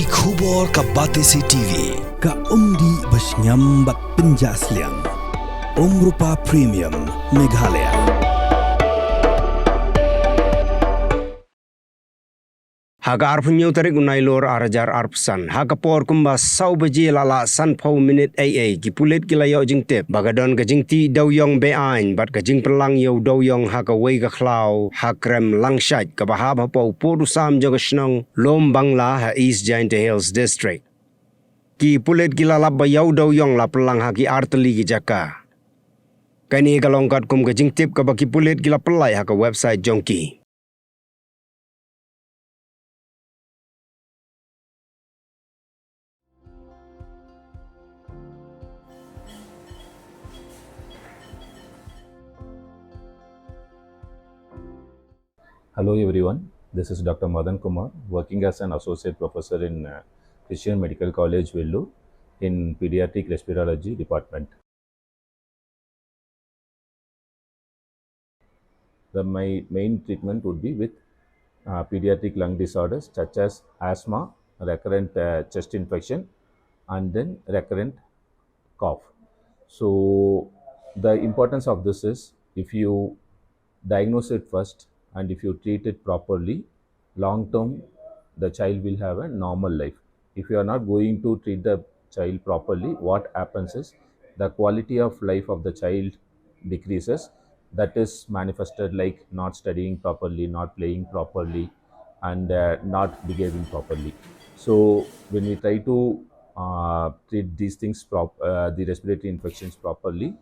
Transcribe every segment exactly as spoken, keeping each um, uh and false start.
Ki khubor ka Batesi T V, ka umdih ba shngiam bad pynjah sliang. Umrupa Premium, Meghalaya. Ha ka arphew hynñiew tarik u Nailur ar hajar arphew san, ha ka por kumba saw baje la lah sanphew minit eiei, ki pulit ki la ïoh jingtip ba ka don ka jingtih dewïong beaiñ bad ka jingpynlang ïa u dewïong ha kawei ka khlaw ha Krem Langshait, kaba hap hapoh u pud u sam jong ka shnong Lum Bangla ha East Jaintia Hills District. Ki pulit ki la lap ba ïa u dewïong la pynlang ha ki artylli ki jaka. Kane ka long katkum ka jingtip kaba ki pulit ki la pynlait ha ka website jong ki. Hello everyone, this is Doctor Madan Kumar, working as an associate professor in uh, Christian Medical College, Vellore, in pediatric respirology department. The, my main treatment would be with uh, pediatric lung disorders such as asthma, recurrent uh, chest infection, and then recurrent cough. So the importance of this is, if you diagnose it first and if you treat it properly, long term the child will have a normal life. If you are not going to treat the child properly, what happens is the quality of life of the child decreases. That is manifested like not studying properly, not playing properly, and uh, not behaving properly. So when we try to uh, treat these things, prop- uh, the respiratory infections properly,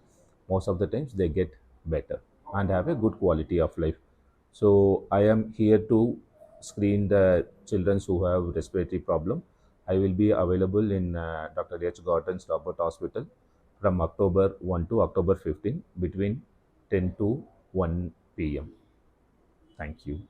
most of the times they get better and have a good quality of life. So I am here to screen the children who have respiratory problem. I will be available in uh, Doctor H Gordon's Robert Hospital from October one to October fifteen between ten to one p m. Thank you.